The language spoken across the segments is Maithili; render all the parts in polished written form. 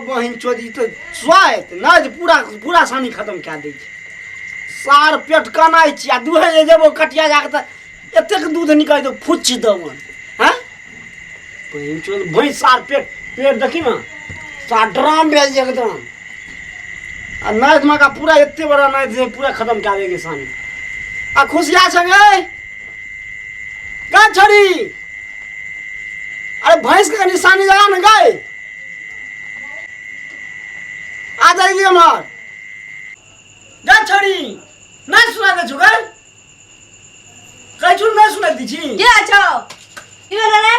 बहिन चोदी तऽ स्वाइत नहि पूरा पूरा सानी खत्म कए दै छै। सार पेट कनाइ छी आ दुहे जे जेबो कटिया जाके तऽ एतेक दूध निकलि जेतौ फुच्च देबन। हँ बहिन चोद भैंस सार पेट पेट देखी ने सार ड्राम भेल छै एकदम। आ नाथ माँ का पूरा एते बड़ा नाथ छै पूरा खत्म कए देगी सानी। आ खुशिया संगे का छोड़ी, अरे भैंस के निशानी लगा ना गाय आ जाएगी हमार। जा छोड़ी नहीं सुना दे छुगा कहीं छू नहीं सुना दी छी के छौ की भेल रे?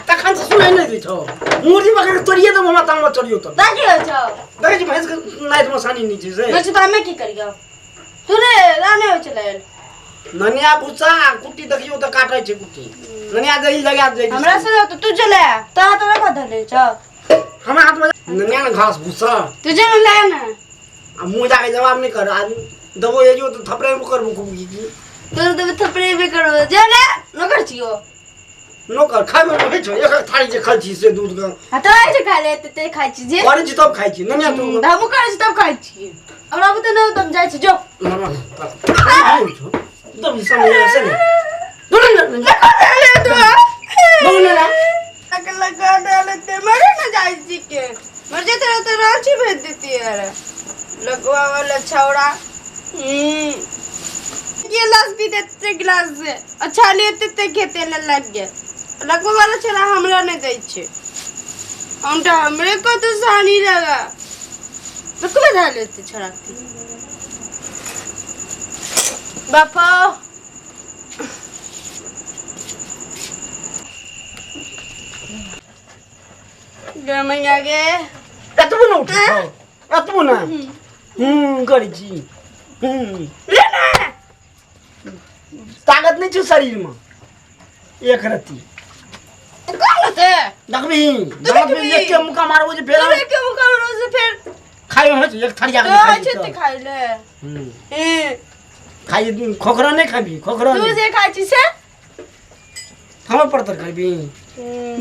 तखन से सुनाई नहीं दी छौ। मुर्गी पकड़ के तोड़िए दो हमरा तांग चढ़ियो तब ता की होइ छौ? देखै छी भैंस के नाइट में सानी नहीं छी से नहीं छी तो हमें की करियो? तू रे राने होइ छलै ननिया भुस्सा कुट्टी देखियो तऽ काटै छै कुट्टी। ननिया दही लगा दे हमरा सुनो तो तू चले तो हाथ रखा धले छौ हमरा हाथ में ननिया ने घास भुस्सा तू जे ले ना। आ मुंह जाके जवाब नहीं कर आदमी दबो ये जो तो थपड़े में करबो खूब की की तोर देबो थपड़े में करबो जे ले नोकर छियो नोकर खाइबो नहीं छौ एक थारी जे खाइ छी से दूध के। हां तो ऐसे खा ले ते खाइ छी जे करै छी तब खाइ छी ननिया तू हमहूँ करै छी तब खाइ छी। हमरा बुते नहि तब जाइ छी जो तब समझ से ने लगा डालते मरे ना जाइ छी के मर जेते तो रांची भेज देती है लगवा वाला छौड़ा। गिलास पी देते गिलास से अच्छा लेते ते खेते ले लग गए लगवा वाला छौड़ा हमरा नहीं दै छै। हम तो हमरे को तो सानी लगा तो क्यों बता लेते छौड़ा के बापा। मैया गे एतबो न उठै छौ एतबो न करै छी ले ना। ताकत नहीं छौ शरीर में एक रत्ती। तो कौन होते देखबी दांत में एक के मुका मारबो जे फेर तू एक के मुका मारबो जे फेर खाइ होइ छै एक थरिया के खाइ छै ते खाइ ले। खाइ खोखरा नहीं खाबी खोखरा तू जे खाइ छी से हमर पर तर खाबी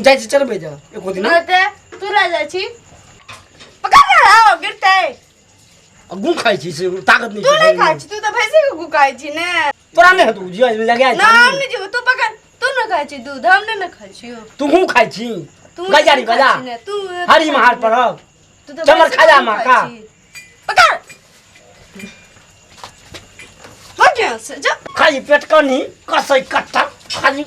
जाइ छी चलबै जा एको दिन। ते तू ला जाइ छी पकड़ ले आओ गिरते गु खाइ छी से ताकत नहीं तू नहीं खाइ छी तू तो भैंसे के गु खाइ छी ने तोरा नहीं हेतौ जिया लगाय ना हम नहीं जीबो तू पकड़ तू न खाइ छी दूध हम न खाइ छी तू खाइ छी तू गजारी बजा तू हरी महार पर तू तो चमर खा जा माँ का पकड़ हो गया से जा खाली पेट कनी कसै कट्टा खाली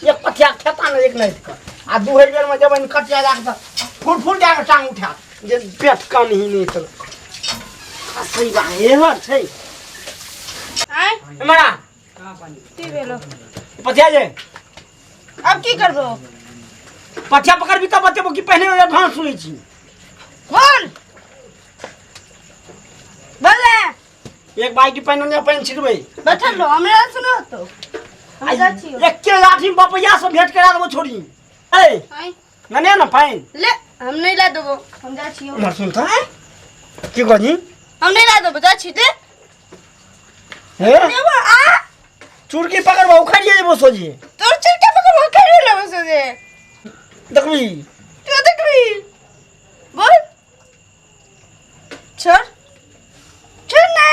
एक पथिया खेता ने एक नहीं कर आ दुहै बेर में जब कटिया जाके तऽ फुट फुट जाके टांग उठा जे पेट कनी नहीं तो कसै बा एहर छै आय मरा की भेलो पथिया जे अब की करबो? पथिया पकड़बी तब बतेबो कि पहिने एडवांस सुनै छी। बोल बोल एक बाइक पानि ओने पानि छिटबै बैठल रहो हमरा सुनो तो हम जाइ छियो। एके लाठी में बपैया से भेंट करा देबो छोड़ी। ए नने न पानि ले हम नहीं ला देबो हम जाइ छियो। उम्हर सुन त की कहली? हम नहीं ला देबो जाइ छी ले। हे देबो आ चुरकी पकड़बो उखाड़िए जेबो सोझे। तोर चुरकी पकड़बो उखाड़िए लेबो सोझे। देखबी तू देखबी बोल छोड़ छोड़ ना।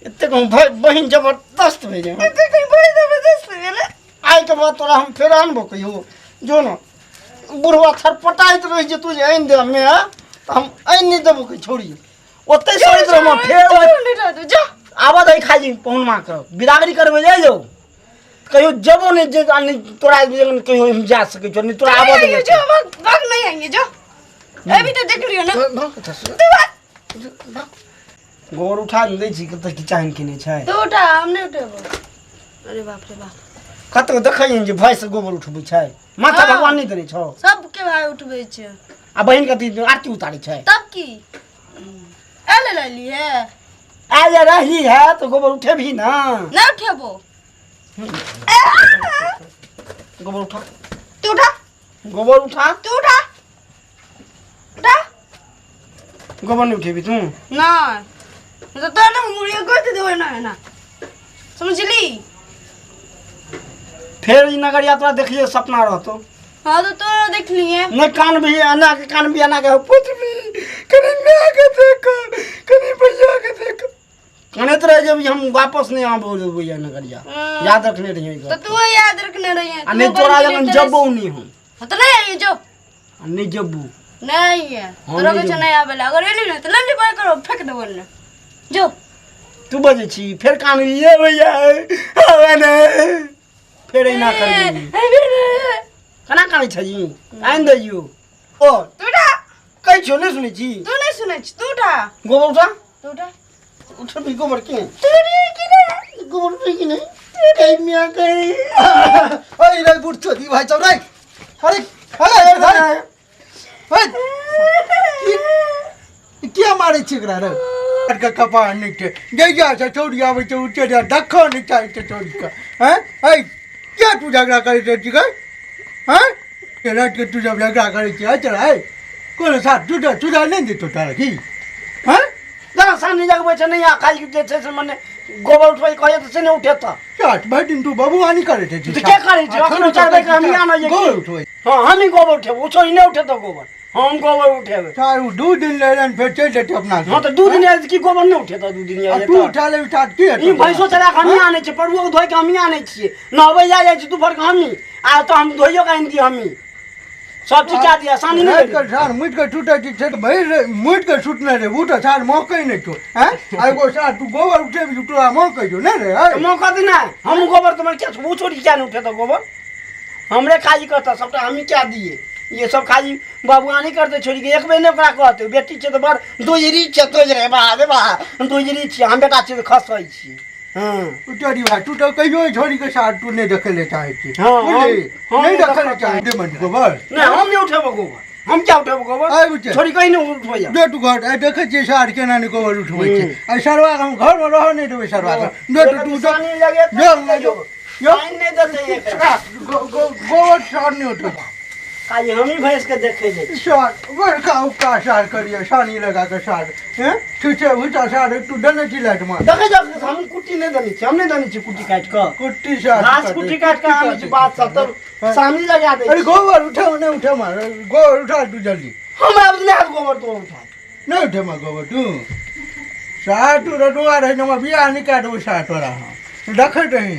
एतेक हम भाई बहिन जबरदस्त भेजे। एतेक हम बहिन जबरदस्त भेले। आइ के बाद तोरा हम फेर आनबो कहियो जो न बुढ़वा छटपटाइत रही जे तू जे आनि दे हमे तऽ हम आनि नहि देबो कहीं छोड़ी ओतै सड़ैत रहबो फेर जो आबऽ दही खाली पहुनमा के बिदागरी करबै जाइ जो कहियो जेबो नहि जे आ नहि तोरा कहियो हम जा सकै छियो नहि तोरा आबऽ देबो। जो भाग नहीं आएंगे जो अभी तो देख लियो ना। तू गोबर उठा दै छी कतऽ की चाहन केने छै। तू उठा हम नहीं उठेबो। अरे बाप रे बाप कतौ देखै जे भाई से गोबर उठबै छै माथा भगवान नहीं देने छौ। सबके भाई उठबै छै आ बहिन कथी आरती उतारै छै तब की ए ले ली है आ जे रहली है तो गोबर उठेबही ना। ना उठेबो। गोबर उठा तू उठा गोबर उठा तू उठा उठा गोबर नहीं उठेबी तू ना तो तो ना मुड़िया गोत देबो ना ना समझली। फेर ई नगर यात्रा देखिए सपना रहतो। हाँ तो तोरा देख लिए नहीं कान भी एना के कान भी एना के पुत्र भी कनी माय के देख, कनी भैया के देख। कनैत रह जेबही, हम वापस नहि आबो देबौ नगरिया, याद रखने रहियै ई तो गप। तू याद रखने रहिए। आ नहि तोरा लगन जबौ नहि हम। हाँ तो नहीं आई जो। आ नहि जबू। नहीं है। हाँ, तोरा नहीं कुछ जो। नहीं आवेला, अगर एली ना तो लंडी पर करो फेंक देबो ने जो। तू बजै छी फेर कान ये भैया आवे ने फेर एना करबी। केना कानै छही? आनि दैयौ ओ। तू उठा। कहै छियौ, नहि सुनै छी? तू नहीं सुनै छी, तू उठा। गोबर उठा। तू उठा। उठबी गोबर के? तू रे की रे? गोबर उठबी कि नहि? कहीं मियाँ कहीं। अरे रे बुढ़ चोदी भाई सब रे, अरे अरे अरे भाई, अरे की किया मारै छी एकरा रे? के कपार नहि छै, जहिया से छौड़ी आबै छै उठे जा देखऽ नहि चाहै छै छौड़ी के। हैं ऐ किया तू झगड़ा करै छै गै? हैं के राति के तू जब झगड़ा करै छी चल ऐ कोनो साथ टूटा टूटा नहि देतौ तारा की? हैं जरा सानी जगबै छै नहि, आ खाली जे छै से मने गोबर उठबै कहै तऽ से नहि उठेतऽ। साठ भरि दिन तू बबुआनी करै छै। तऽ के करै छै? अखनो चढ़बै के हमही आनै जे गोबर उठबै। हँ, हमही गोबर उठेबै, ओ छोड़ी नहि उठेतौ गोबर, हम गोबर उठेबै। सार ओ 2 दिन ले फेर चलि जेतै अपना। हँ तऽ 2 दिन आयल की गोबर नहि उठेतौ 2 दिन? आ तू उठा लेबही साथ की हेतौ? ई भैंसो चला कऽ हमही आनै छियै, परुओ के धोइ कऽ हमही आनै छियै, नहबै जाइ जाइ छी दुपहर के हमही, आ तऽ हम धोइयो कऽ आनि दियै हमही, सब चीज कए दियै, आसानी नहि राति भेलै। के सार मुटि के छूटै छी से तऽ भरि मुटि के छूटने रे, ओ तऽ सार महकै नहि छौ। हैं आ एगो सार तू गोबर उठेबही तोरा महकै छौ नहि रे? तऽ मौका दे ने, हम गोबर तुम्हारे क्या ओ छोड़ी क्या नहीं उठेतौ गोबर? हमरे खाली करता सबटा, हमही क्या दिए ये सब खाली बाबुआनी करते छोड़ी के, एक बेर नहि ओकरा कहते। बेटी छै तऽ बड़ दोजरी छै, दोजरे बा रे बा दोजरी छियै, हम बेटा छियै तऽ खसै छियै। हँ चोरी भाई, तू तऽ कहियो ई छोड़ी के साथ तू नहि देखै लए चाहै छी। हँ, बुझली? हम नहि नहि देखै लए देखऽ चाहै दे मन गोबर। नहि, हम नहि उठेबो गोबर, हम क्या उठेबो गोबर? आबि छै। छोड़ी कहीं नहि उठबैया। दे तू घर, आइ देखै छियै सार केना नहि गोबर उठबै छै। आइ सरवा के हम घरमे रहऽ नहि देबै सरवा के। दे तू तू सानी लगे जो, जो, जो। पानि नहि देतै एकरा। गोबर सार नहि उठबै। खाली हमही भैंस के देखै जाइ छी। सार बड़का उपकार सार करिए, सानी लगा के सार हैं छुछे भुचा सार तू देने छी लाइट में। देखै जाउ, हम कुट्टी नहि देने छी, हम नहि देने छी कुट्टी काटि कऽ। कुट्टी सार घास कुट्टी काटि कऽ आनै छी बात सब तब सानी लगा दै अरे छी। गोबर उठे नहि उठे मार गोबर उठा तू जल्दी। हमरा नहि हैत गोबर तो उठा। नहि उठे मार गोबर तू सार, तू रटुआ रही நம்ம बियाह नहि कए देबो सार तोरा, हम देखैत रही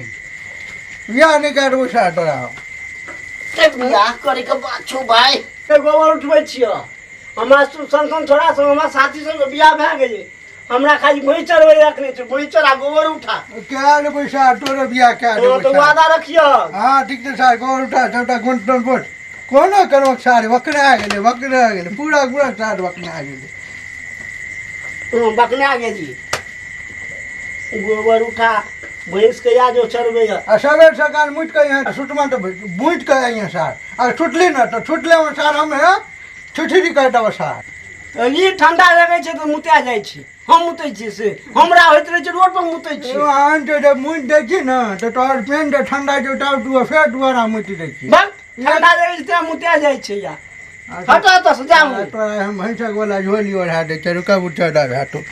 बियाह नहि कए देबो सार तोरा हम। ते बियाह करे के बात छौ भाई, ते गोबर उठबै छियै। हमरा सन सन छोड़ा सब हमरा साथी सबके बियाह भए गेलै, हमरा खाली भैंस चरबै रखने छै, भैंस चरा गोबर उठा। कए देबै सार तोरे बियाह कए हँ देबो तऽ सार। वादा रखियह। हँ ठीक छै सार, गोबर उठा सबटा गुण टोन पोट कोनो करमक सार बकना गेलै, बकना गेलै पूरा पूरा सार बकना गेलै। हँ, बकना गेली, गोबर उठा, भैंस के या जो चरबै। आ सवेर सकाल मुटि कऽ यहाँ सुतमा तऽ मुटि कऽ अइहे सार, आ छुटली ने तऽ छुटले मे सार हम हे छुछुरी कऽ देबो सार। ई ठंडा लगै छै तऽ मुता जाइ छी, हम मुतै छियै से हमरा होइत रहै छै रोड पर मुतै छी। आन जे जब मुटि दै छी ने तऽ तोहर पेन जे ठंडा छौ तब तू फेर दुबारा मुटि दै छी। बस ठंडा लगै छै तें मुता जाइ छै। या हटो एतऽ से जाउ। तोरा हम भैंसक वाला झोली ओढ़ा दै छै, रुकब उठा हेतौ।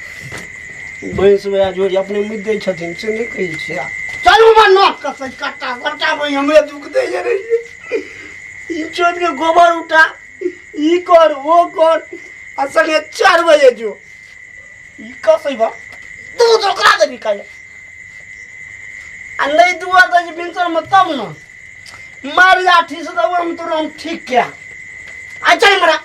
भैंस वएह जोड़ी अपने मुति दै छथिन से नहि कहै छियै। चलू हमरा नख कसै कट्टा सबटा भाई हमरे दुख दै रहै ई छोड़ के गोबर उठा, ई कर ओ कर आ संगे 4 बजे जो ई कसै बा दूध ओकरा देबी काहे आ नहि दूध दै छै भिनसरमे तब ने मार लाठी से देबो हम तोरा, हम ठीक क्या आ चल मरा।